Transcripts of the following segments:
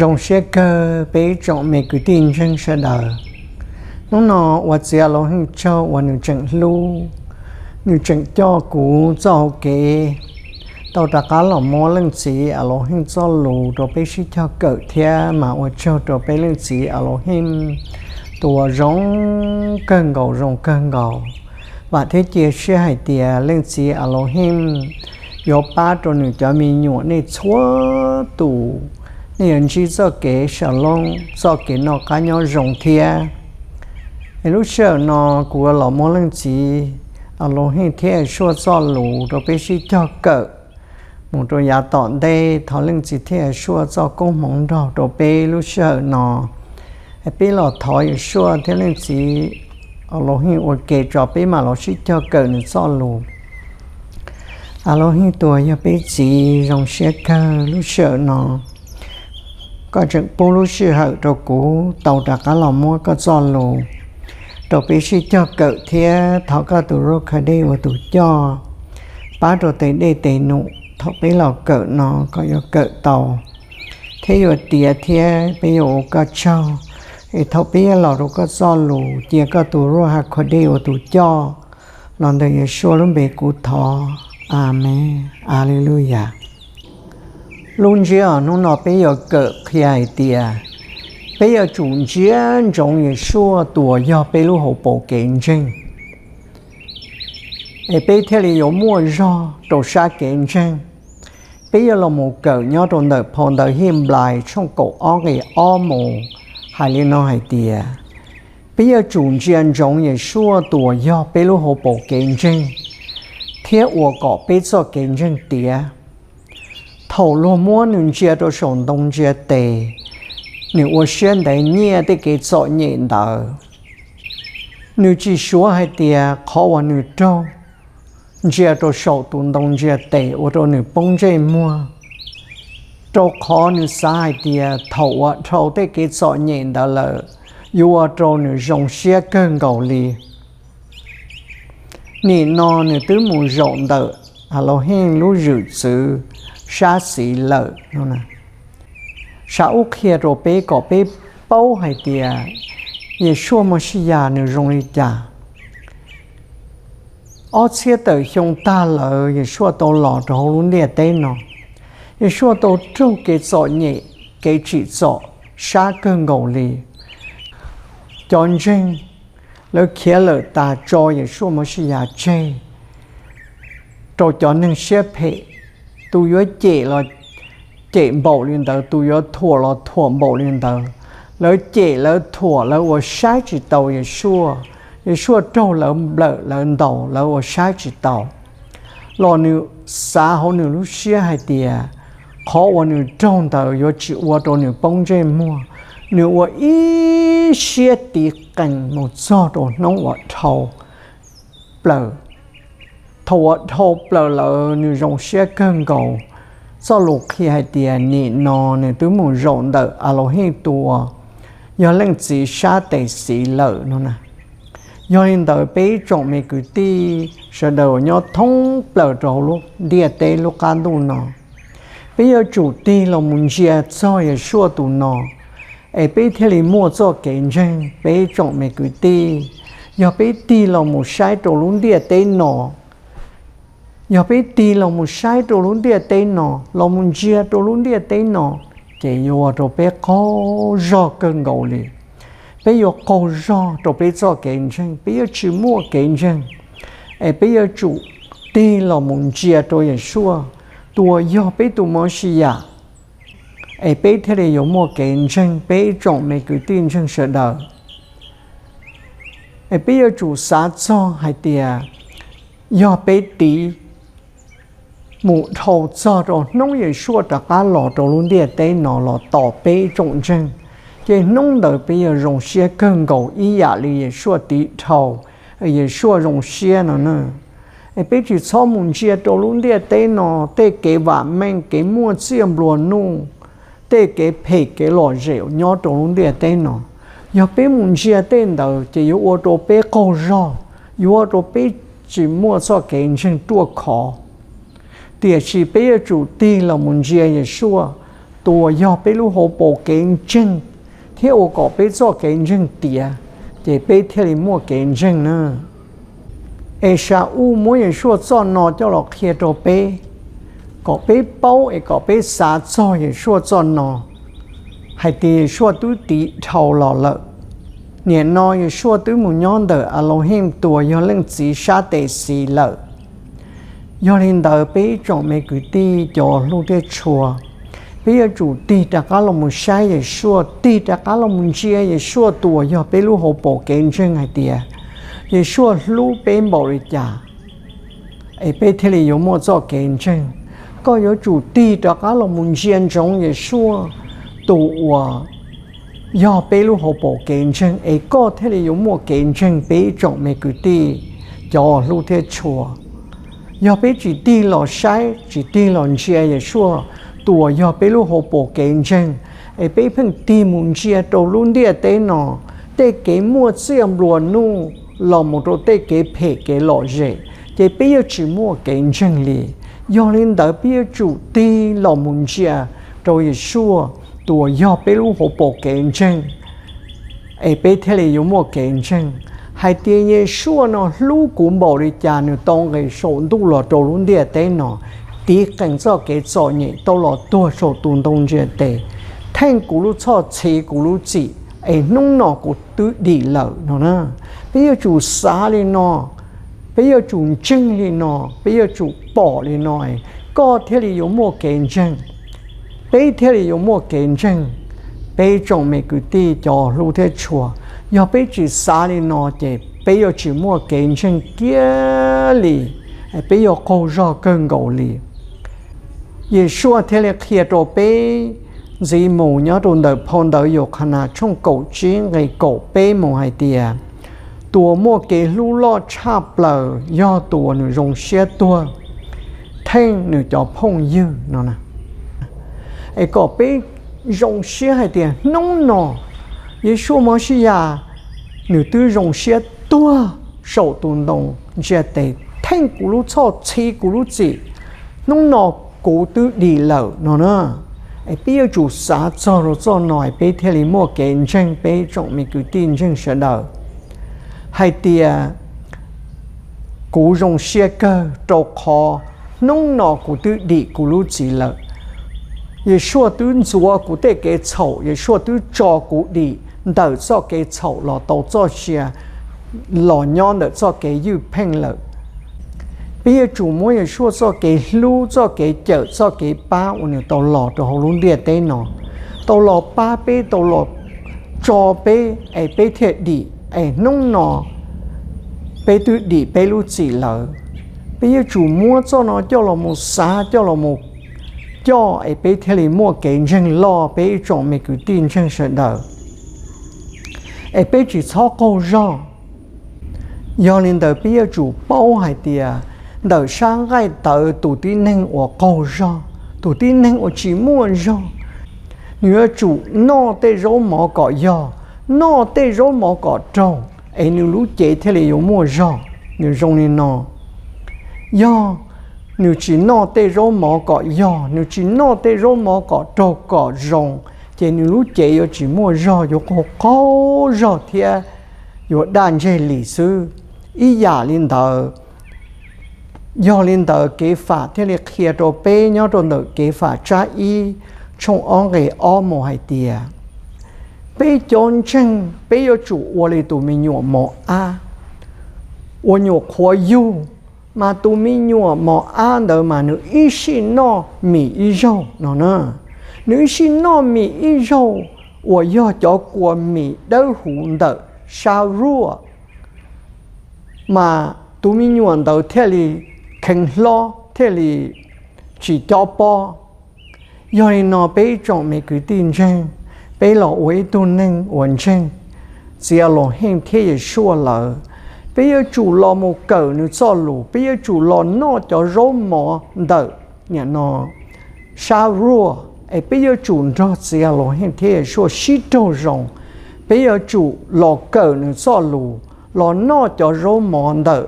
Zoo siab kawg peb tsoom me kwv tij ntseeg sawv daws. Hnub no ua txiv Alohim tsaug uas nws tseem hlub, nws tseem coj kuv txoj hauv kev tau rov qab los muab Leej Txiv Alohim txoj lus rau peb sib cog kawm thiab mas ua tsaug rau peb Leej Txiv Alohim tus uas zoo kawg nkaus, zoo kawg nkaus. Vam thiab cia siab hais tias Leej Txiv Alohim yuav pab rau nws cov me nyuam nej txhua tus, nej yuav ntsib txoj kev shalom, txoj kev noj qab nyob zoo thiab. Es lub sij hawm no kuv yuav los muab Leej Txiv Alohim thiab Yeshua txoj lus rau peb sib cog kawm mus rau yav tom ntej. Thov Leej Txiv thiab Yeshua txoj koob hmoov nrog rau peb lub sij hawm no. Es peb los thov Yeshua thiab Leej Txiv Alohim ua ke tso peb mam los sib cog kawm nws txoj lus. Alohim tus uas yog peb Txiv, zoo siab kawg lub sij hawm no koj tseem pub lub sij hawm rau kuv tau rov qab los muab koj txoj lus rau peb sib cog kawm thiab thov koj tus Ruj Khawdej ua tus coj pab rau tes dej tes num thaum peb los kawm no kom yuav kawm tau thiab yuav tiav thiab peb yuav ua koj tsaug. Es thaum peb yuav los rau koj txoj lus cia koj tus Ruj Khawdej ua tus coj. Los ntawm Yeshua lub npe kuv thov, Amees, Aleluyas. Lub ntsiab hnub no peb yuav kawm qhia hais tias peb yuav tsum ntsia ntsoov Yeshua tus uas yog peb lub hauv paus kev ntseeg, es peb thiaj li yuav muaj zog rau sab kev ntseeg. Peb yuav los mus kawm nyob rau ntawm phau ntawv Henplais tshooj kaum ob nqe ob mus hais li no hais tias, peb yuav tsum ntsia ntsoov Yeshua tus uas yog peb lub hauv paus kev ntseeg thiab ua kom peb txoj kev ntseeg tiav. Thaum luag muab nws ntsia rau saum ntoo ntsia tes, nws ua siab ntev nyiaj tej kev txom nyem ntawd. Nws tsis suav hais tias qhov uas nws raug ntsia rau saum tus ntoo ntsia tes ua rau nws poob ntsej muag, rau qhov nws xav hais tias thaum uas dhau tej kev txom nyem ntawd lawm yuav ua rau nws zoo siab kawg nkaus li. Nim no nws twb mus zaum ntawm Alohim lub zwm txwv sab xis lawm no. Sam ub qhia rau peb kom peb paub hais tias Yeshua Mosiyas nws zoo li cas. Ob txhiab tawm xyoo tag lawm Yeshua tau los rau hauv lub ntiaj teb no. Yeshua tau raug kev txom nyem, kev tsim txom sab kawg nkaus li. Cov ntseeg lawv khiav lawm tas tso Yeshua Mosiyas tseg rau cov neeg siab phem. Tus yuav cem los cem npaum li ntawd, tus yuav thuam los thuam npaum li ntawd. Lawv cem lawv thuam lawv ua saib tsis taus Yeshua. Yeshua raug lawv nplawm lawv ntaus lawv ua saib tsis taus. Los nws xav hauv nws lub siab hais tias qhov uas nws raug ntawd yuav tsis ua rau nws poob ntsej muag. Nws ua ib siab tiv qees mus txog rau hnub uas dhau plaws. Thaum uas dhau plaws lawm nws zoo siab kawg nkaus. Txoj lus qhia hais tias nim no nws twb mus zaum ntawm Alohim tus uas yog Leej Txiv sab tes xis lawm no na. Yog li ntawd peb ib tsoom me kwv tij sawv daws uas nyob thoob plaws rau hauv lub ntiaj teb lub qab ntuj no, peb yuav tsum tig los mus ntsia txog Yeshua tus no, es peb thiaj li muaj txoj kev ntseeg. Peb ib tsoom me kwv tij, yog peb tig los mus saib rau lub ntiaj teb no, yog peb tig los mus saib rau lub ntiaj teb no, los mus ntsia rau lub ntiaj teb no, ces yuav ua rau peb qaug zog kawg nkaus li. Peb yuav qaug zog rau peb txoj kev ntseeg, peb yuav tsis muaj kev ntseeg. Es peb yuav tsum tig los mus ntsia rau Yeshua, tus uas yog peb tus Mosiyas, es peb thiaj li yuav muaj kev ntseeg, peb ib tsoom me kwv tij ntseeg sawv daws. Es peb yuav tsum xav txog hais tias, yog peb tiv mus dhau txog rau hnub Yeshua rov qab los rau lub ntiaj teb no los tos peb ib tsoom ntseeg, ces hnub ntawd peb yuav zoo siab kawg nkaus ib yam li Yeshua tiv dhau, Yeshua zoo siab no na. Es peb tsis txhob mus ntsia rau lub ntiaj teb no tej kev vam meej, kev muaj txiaj nplua nuj, tej kev phem kev lom zem nyob rau lub ntiaj teb no. Yog peb mus ntsia tej ntawd ces yuav ua rau peb qaug zog, yuav ua rau peb tsis muaj txoj kev ntseeg ruaj khov. Tiam sis peb yuav tsum tig los mus ntsia Yeshua, tus uas yog peb lub hauv paus kev ntseeg, thiab ua kom peb txoj kev ntseeg tiav, ces peb thiaj li muaj kev ntseeg na. Esau muab Yeshua txoj no coj los qhia rau peb, kom peb paub es kom peb xav txog Yeshua txoj no, hais tias Yeshua twb tiv dhau los lawm. Nim no Yeshua twb mus nyob ntawm Alohim tus uas yog Leej Txiv sab tes xis lawm. Yog li ntawd peb ib tsoom me kwv tij cov hlub thiab tshua, peb yuav tsum tig rov qab los mus saib Yeshua, tig rov qab los mus ntsia Yeshua tus uas yog peb lub hauv paus kev ntseeg hais tias, Yeshua hlub peb npaum li cas, es peb thiaj li yuav muaj txoj kev ntseeg. Koj yuav tsum tig rov qab los mus ntsia ntsoov Yeshua tus uas yog peb lub hauv paus kev ntseeg, es koj thiaj li yuav muaj kev ntseeg peb ib tsoom me kwv tij cov hlub thiab tshua. Yog peb tsis tig los saib, tsis tig los ntsia Yeshua tus uas yog peb lub hauv paus kev ntseeg, es peb pheej tig mus ntsia rau lub ntiaj teb no tej kev muaj txiaj nplua nuj los mus rau tej kev phem kev lom zem, ces peb yuav tsis muaj kev ntseeg li. Yog li ntawd peb yuav tsum tig los mus ntsia rau Yeshua tus uas yog peb lub hauv paus kev ntseeg, es peb thiaj li yuav muaj kev ntseeg hais tias Yeshua no hlub kuv npaum li cas, nws tau nqis saum ntuj los rau lub ntiaj teb no, tiv qees txoj kev txom nyem tau los tuag saum tus ntoo ntiaj teb, theej kuv lub txhoj txhiv kuv lub txim, es hnub no kuv twb dim lawm no na. Peb yuav tsum xav li no, peb yuav tsum ntseeg li no, peb yuav tsum pom li no, koj thiaj li yuav muaj kev ntseeg, peb thiaj li yuav muaj kev ntseeg. Peb tsoom me kwv tij cov hlub thiab tshua, yog peb tsis xav li no ces peb yuav tsis muaj kev ntseeg kiag li, peb yuav qaug zog kawg nkaus li. Yeshua thiaj li qhia rau peb ntxiv mus nyob rau ntawm phau ntawv Yauxkhanas tshooj kaum tsib nqe kaum peb mus hais tias, tus uas muaj kev hlub loj tshaj plaws yog tus uas nws zoo siab tuag theej nws cov phooj ywg no. Es kom peb zoo siab hais tias hnub no Yeshua Mos Sij Yas nws twb zoo siab tuag saum tus ntoo ntiaj teb theej kuv lub txhoj txhiv kuv lub txim, hnub no kuv twb dim lawm no na. Es peb yuav tsum xav txog rau txoj no es peb thiaj li muaj kev ntseeg peb tsoom me kwv tij ntseeg sawv daws hais tias kuv zoo siab kawg rau qhov hnub no kuv twb dim kuv lub txim lawm. Yeshua twb ntxuav kuv tej kev txhaum, Yeshua twb tso kuv dim ntawm txoj kev txhaum los tau txoj sia los nyob ntawm txoj kev ywj pheej lawm. Peb yuav tsum muab Yeshua txoj kev hlub, txoj kev cawm, txoj kev pab uas nws tau los rau hauv lub ntiaj teb no, tau los pab peb, tau los tso peb es peb thiaj dim, es hnub no peb twb dim peb lub txim lawm. Peb yuav tsum muab txoj no coj los mus xav, coj los mus coj es peb thiaj li muaj kev ntseeg loj peb ib tsoom me kwv tij ntseeg sawv daws, es peb tsis txhob qaug zog. Yog li ntawd peb yuav tsum paub hais tias ntawm sab nqaij tawv tus tib neeg uas qaug zog, tus tib neeg uas tsis muaj zog, nws yuav tsum noj tej zaub mov kom yog, noj tej zaub mov kom raug, es nws lub cev thiaj li yuav muaj zog. Nws zoo li no, yog nws tsis noj tej zaub mov kom yog, nws tsis noj tej zaub mov kom raug kom zoo, ces nws lub cev yuav tsis muaj zog, yuav qaug qaug zog thiab yuav daj ntseg li xwb. Ib yam li ntawd, yog li ntawd kev fam thiaj li qhia rau peb nyob rau ntawm kev fam tsab ib tshooj ob nqe ob mus hais tias, peb cov ntseeg peb yuav tsum ua li tus me nyuam mos ab uas nyuam qhuav yug, mas tus me nyuam mos ab ntawd mas nws ib sij noj mis ib zaug no na. Nws ib sij noj mis ib zaug uas yog cov kua mis dawb huv ntawm sab ruaj, mas tus me nyuam ntawd thiaj li kheev hlob, thiaj li tsis cob pob. Yog li no peb ib tsoom me kwv tij ntseeg, peb los ua ib tug neeg uas ntseeg txiv Elohim thiab Yeshua lawm, peb yuav tsum los mus kawm nws txoj lus, peb yuav tsum los noj cov zaub mov ntawm nim no sab ruaj, es peb yuav tsum nrog txiv Elohim thiab Yeshua sib raug zoo. Peb yuav tsum los kawm nws txoj lus, los noj cov zaub mov ntawm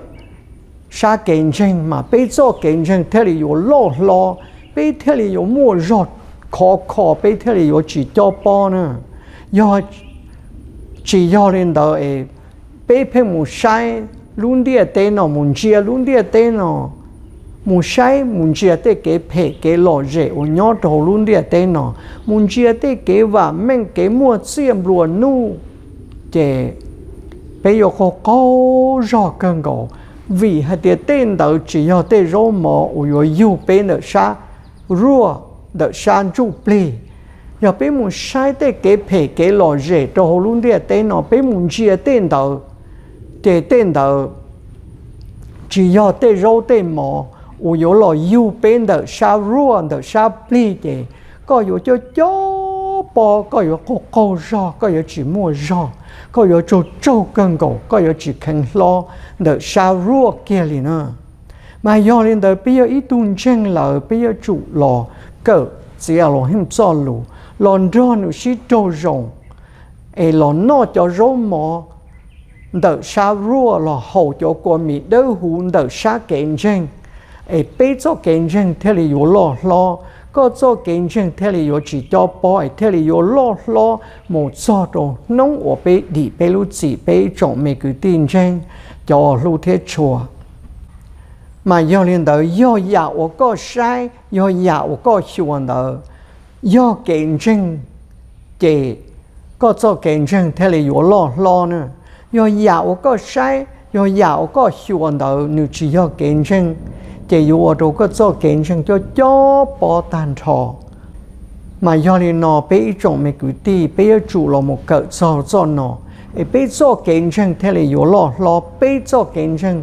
sab kev ntseeg, mas peb txoj kev ntseeg thiaj li yuav loj hlob, peb thiaj li yuav muaj zog khov kho, peb thiaj li yuav tsis cob pob na. Yog tsis yog li ntawd es peb pheej mus saib lub ntiaj teb no, mus ntsia lub ntiaj teb no, mus saib mus ntsia tej kev phem kev lom zem uas nyob rau hauv lub ntiaj teb no, mus ntsia tej kev vam meej kev muaj txiaj nplua nuj, ces peb yuav qaug qaug zog kawg nkaus, vim hais tias tej ntawd tsis yog tej zaub mov uas yuav yug peb ntawm sab ruaj, ntawm sab ntsuj plig. Yog peb mus saib tej kev phem kev lom zem rau hauv lub ntiaj teb no, peb mus ntsia tej ntawd, ces tej ntawd tsis yog tej zaub tej mov uas yuav los yug peb ntawm sab ruaj ntawm sab plig, ces koj yuav cob cob pob, koj yuav qaug qaug zog, koj yuav tsis muaj zog, koj yuav tsaug tsaug kawg nkaus, koj yuav tsis kheev hlob ntawm sab ruaj kiag li na. Mas yog li ntawd peb yog ib tug ntseeg lawm, peb yuav tsum los kawm txiv Elohim txoj lus, los nrog nws sib raug zoo, es los noj cov zaub mov ntawm sab ruaj, los haus cov kua mis dawb huv ntawm sab kev ntseeg, es peb txoj kev ntseeg thiaj li yuav loj hlob, koj txoj kev ntseeg thiaj li yuav tsis cob pob, es thiaj li yuav loj hlob mus txog rau hnub uas peb dim peb lub txim, peb ib tsoom me kwv tij ntseeg cov hlub thiab tshua. Mas yog li ntawd, yog yam uas koj saib, yog yam uas koj xyuas ntawd yog kev ntseeg, ces koj txoj kev ntseeg thiaj li yuav loj hlob na. Yog yam uas koj saib, yog yam uas koj xyuas ntawd nws tsis yog kev ntseeg, ces yuav ua rau koj txoj kev ntseeg cob cob pob tag nrho. Mas yog li no peb ib tsoom me kwv tij, peb yuav tsum los mus kawm txog txoj no, es peb txoj kev ntseeg thiaj li yuav loj hlob, peb txoj kev ntseeg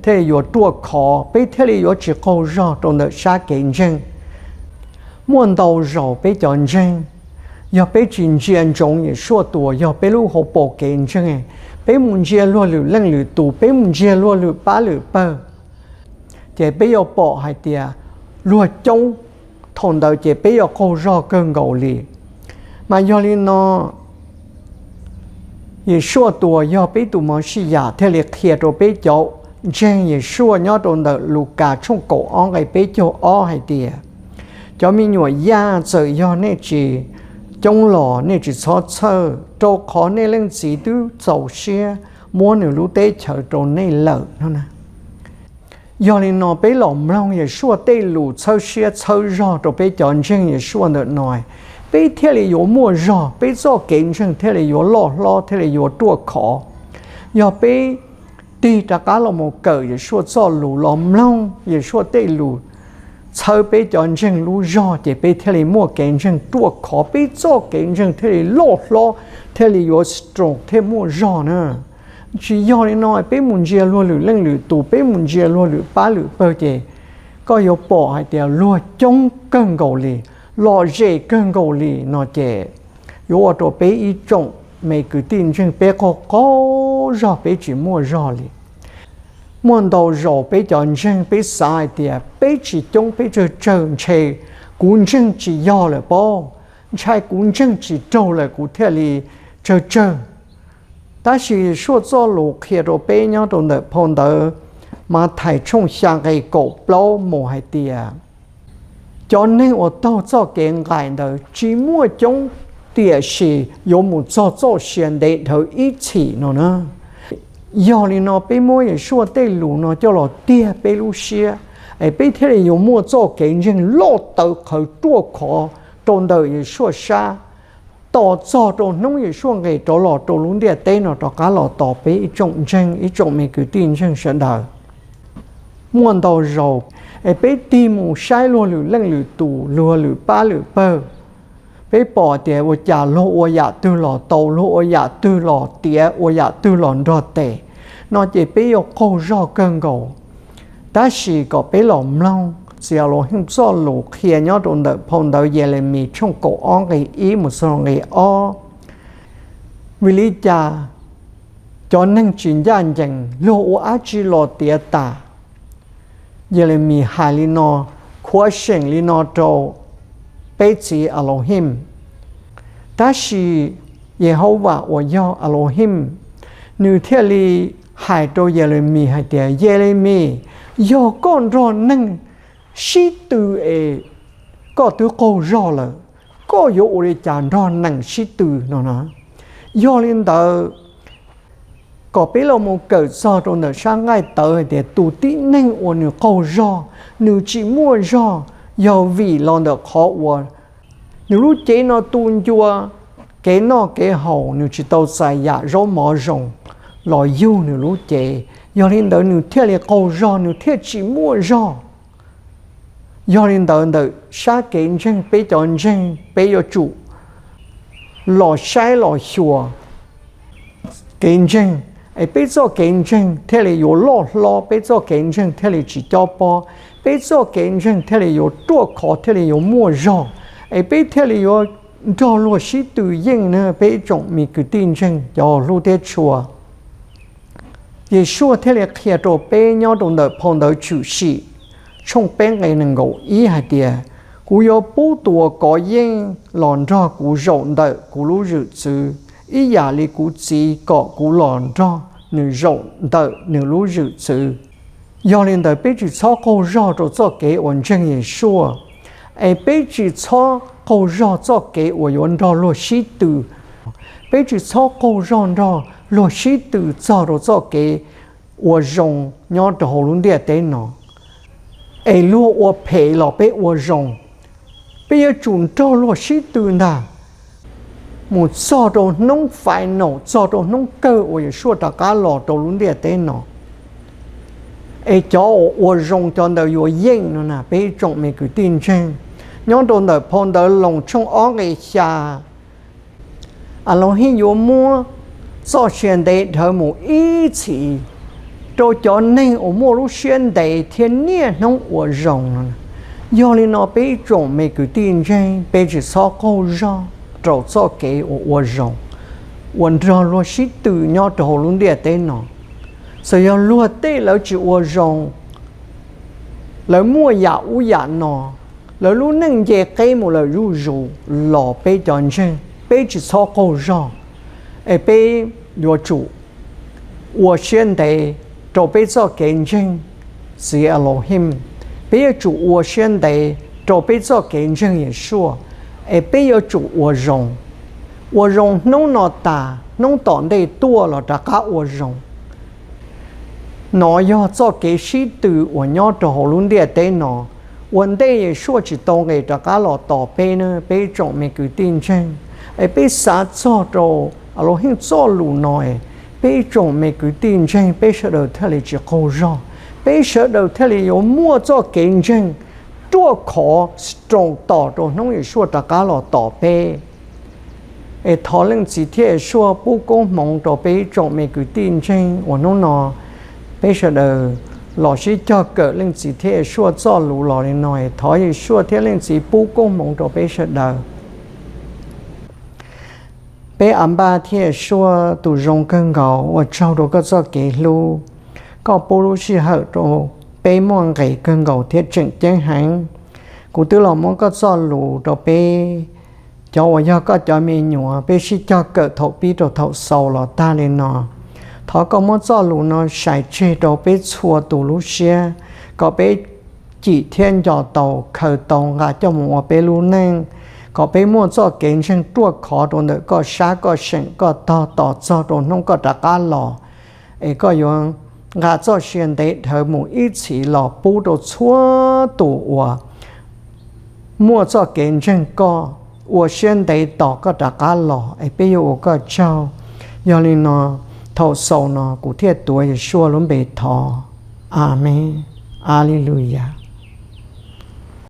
thiaj li yuav ruaj khov, peb thiaj li yuav tsis qaug zog rau ntawm sab kev ntseeg. Muaj ntau zaus peb cov ntseeg, yog peb tsis ntsia ntsoov Yeshua tus uas yog peb lub hauv paus kev ntseeg, peb mus ntsia luag lwm leej lwm tus, peb mus ntsia luag lwm pab lwm pawg, ces peb yuav pom hais tias luag coob, thaum ntawd ces peb yuav qaug zog kawg nkaus li. Mas yog li no, Yeshua tus uas yog peb tus Mauxiyas thiaj li qhia rau peb cov ntseeg Yeshua nyob rau ntawm Lukas tshooj kaum ob nqe peb caug ob hais tias, cov me nyuam yaj, txawm yog nej tsis coob los nej tsis txhob txhawj, rau qhov nej Leej Txiv twb txaus siab muab nws lub teb chaws rau nej lawm no na. Yog li no peb los mloog Yeshua tej lus txhawb siab txhawb zog rau peb cov ntseeg Yeshua ntawm no, peb thiaj li yuav muaj zog, peb txoj kev ntseeg thiaj li yuav loj hlob, thiaj li yuav ruaj khov. Yog peb tig rov qab los mus kawm Yeshua txoj lus, los mloog Yeshua tej lus txhawb peb cov ntseeg lub zog, ces peb thiaj li muaj kev ntseeg ruaj khov, peb txoj kev ntseeg thiaj li loj hlob, thiaj li yuav strong thiaj muaj zog na. Tsis yog li no, peb mus ntsia luag lwm leej lwm tus, peb mus ntsia luag lwm pab lwm pawg, ces koj yuav pom hais tias luag coob kawg nkaus li, lom zem kawg nkaus li no ces yuav ua rau peb ib tsoom me kwv tij ntseeg peb qaug qaug zog, peb tsis muaj zog li. Muaj ntau zaus peb cov ntseeg peb xav hais tias peb tsis coob, peb tsawg tsawg, ntshe kuv ntseeg tsis yog lawm pob, ntshai kuv ntseeg tsis raug lawm kuv thiaj li tsawg tsawg. Tab sis Yeshua txoj lus qhia rau peb nyob rau ntawm phau ntawv Mathais tshooj xya nqe kaum plaub mus hais tias, cov neeg uas taug txoj kev nqaim ntawd tsis muaj coob, tiam sis yuav mus txog txoj sia ntev dhawv ib txhis no na. Yog li no peb muab Yeshua tej lus no coj los tiag peb lub siab, es peb thiaj li yuav muaj txoj kev ntseeg loj tawv qhawv ruaj khov rau ntawm Yeshua sab, tos txog rau hnub Yeshua nqis rov los rau lub ntiaj teb no rov qab los tos peb ib tsoom ntseeg, ib tsoom me kwv tij ntseeg sawv daws. Muaj ntau zaus es peb tig mus saib luag lwm leej lwm tus, luag lwm pab lwm pawg, Peb pom tias ua cas luag ua yam twg los tau, luag ua yam twg los tiav, ua yam twg los nrog tes no ces peb yuav qaug zog kawg nkaus. Tab sis kom peb los mloog txiv Aluheej txoj lus qhia nyob rau ntawm phau ntawv Yelemis tshooj kaum ob nqe ib mus txog nqe ob. Vim li cas cov neeg tsis ncaj ncees luag ua dab tsi los tiav tas? Yelemis hais li no, khuav seem li no rau peb txiv Aluheej. Tab sis Yehauvas uas yog Aluheej, nws thiaj li hais rau Yelemis hais tias, Yelemis, yog koj nrog neeg sib tw es koj twb qaug zog lawm, koj yuav ua li cas nrog neeg sib tw no na? Yog li ntawd, kom peb los mus kawm txog rau ntawm sab nqaij tawv hais tias tus tib neeg uas nws qaug zog, nws tsis muaj zog, yog vim los ntawm qhov uas nws lub cev no tu ncua kev noj kev haus, nws tsis tau txais yam zaub mov zoo los yug nws lub cev. Yog li ntawd nws thiaj li qaug zog, nws thiaj tsis muaj zog. Yog li ntawd ntawm sab kev ntseeg, peb cov ntseeg peb yuav tsum los saib los xyuas kev ntseeg, es peb txoj kev ntseeg thiaj li yuav loj hlob, peb txoj kev ntseeg thiaj li tsis cob pob, peb txoj kev ntseeg thiaj li yuav ruaj khov, thiaj li yuav muaj zog, es peb thiaj li yuav nrog luag sib tw yeej na peb ib tsoom me kwv tij ntseeg cov hlub thiab tshua. Yeshua thiaj li qhia rau peb nyob rau ntawm phau ntawv Tshwm Sim tshooj peb nqe nees nkaum ib hais tias, kuv yuav pub tus uas kov yeej los nrog kuv zaum ntawm kuv lub zwm txwv, ib yam li kuv Txiv kom kuv los nrog nws zaum ntawm nws lub zwm txwv. Yog li ntawd peb tsis txhob qaug zog rau txoj kev uas ntseeg Yeshua, es peb tsis txhob qaug zog txoj kev uas yuav nrog luag sib tw. Peb tsis txhob qaug zog nrog luag sib tw txog rau txoj kev ua zoo nyob rau hauv lub ntiaj teb no, es luag ua phem los peb ua zoo. Peb yuav tsum nrog luag sib tw ntag, mus txog rau hnub final, txog rau hnub kawg uas Yeshua rov qab los rau lub ntiaj teb no, es cov uas ua zoo cov ntawd yuav yeej no na peb ib tsoom me kwv tij ntseeg. Nyob rau ntawm phau ntawv Loos tshooj ob nqe xya, Aluheej yuav muab txoj sia ntev dhawv mus ib txhis rau cov neeg uas muaj lub siab ntev thiab niaj hnub ua zoo no. Yog li no peb ib tsoom me kwv tij ntseeg, peb tsis txhob qaug zog rau txoj kev uas ua zoo uas nrog luag sib tw nyob rau hauv lub ntiaj teb no. Txawm yog luag tej lawv tsis ua zoo, lawv muaj yam ub yam no, lawv lub neej nce qeb mus lawm zuj zus los peb cov ntseeg peb tsis txhob qaug zog, es peb yuav tsum ua siab ntev rau peb txoj kev ntseeg txiv Aluheej, peb yuav tsum ua siab ntev rau peb txoj kev ntseeg Yeshua, es peb yuav tsum ua zoo. Ua zoo hnub no tas, hnub tom ntej tuaj los rov qab ua zoo. Nov yog txoj kev sib tw uas nyob rau hauv lub ntiaj teb no. Ua ntej Yeshua tsis tau nqis rov qab los tos peb na, peb ib tsoom me kwv tij ntseeg, es peb xav txog rau Aluheej txoj lus no, peb ib tsoom me kwv tij ntseeg peb sawv daws thiaj li tsis qaug zog, peb sawv daws thiaj li yuav muaj txoj kev ntseeg ruaj khov strong tos rau hnub Yeshua rov qab los tos peb. Es thov Leej Txiv thiab Yeshua pub koob hmoov rau peb ib tsoom me kwv tij ntseeg uas hnub no peb sawv daws los sib cog kawm Leej Txiv thiab Yeshua txoj lus los li no, es thov Yeshua thiab Leej Txiv pub koob hmoov rau peb sawv daws. Peb Anpaj thiab Yeshua tus zoo kawg nkaus, ua tsaug rau koj txoj kev hlub. Koj pub lub sij hawm rau peb muaj nqis kawg nkaus thiab tseem ceeb heev. Kuv twb los muab koj txoj lus rau peb cov uas yog koj cov me nyuam, peb sib cog kawm thaum pib rau thaum xaus los tag li no. Thov koj muab txoj lus no sai tseg rau peb txhua tus lub siab, kom peb cim thiab nco tau, khaws tau nqa coj mus ua peb lub neej, kom peb muaj txoj kev ntseeg ruaj khov rau ntawm koj sab koj seem koj tog tos txog rau hnub koj rov qab los, es koj yuav nqa txoj sia ntev dhawv mus ib txhis los pub rau txhua tus uas muaj txoj kev ntseeg koj, ua siab ntev tos koj rov qab los, es peb yuav ua koj tsaug. Yog li no, thaum xaus no kuv thiaj tuav Yeshua lub npe thov. Amees. Aleluyas.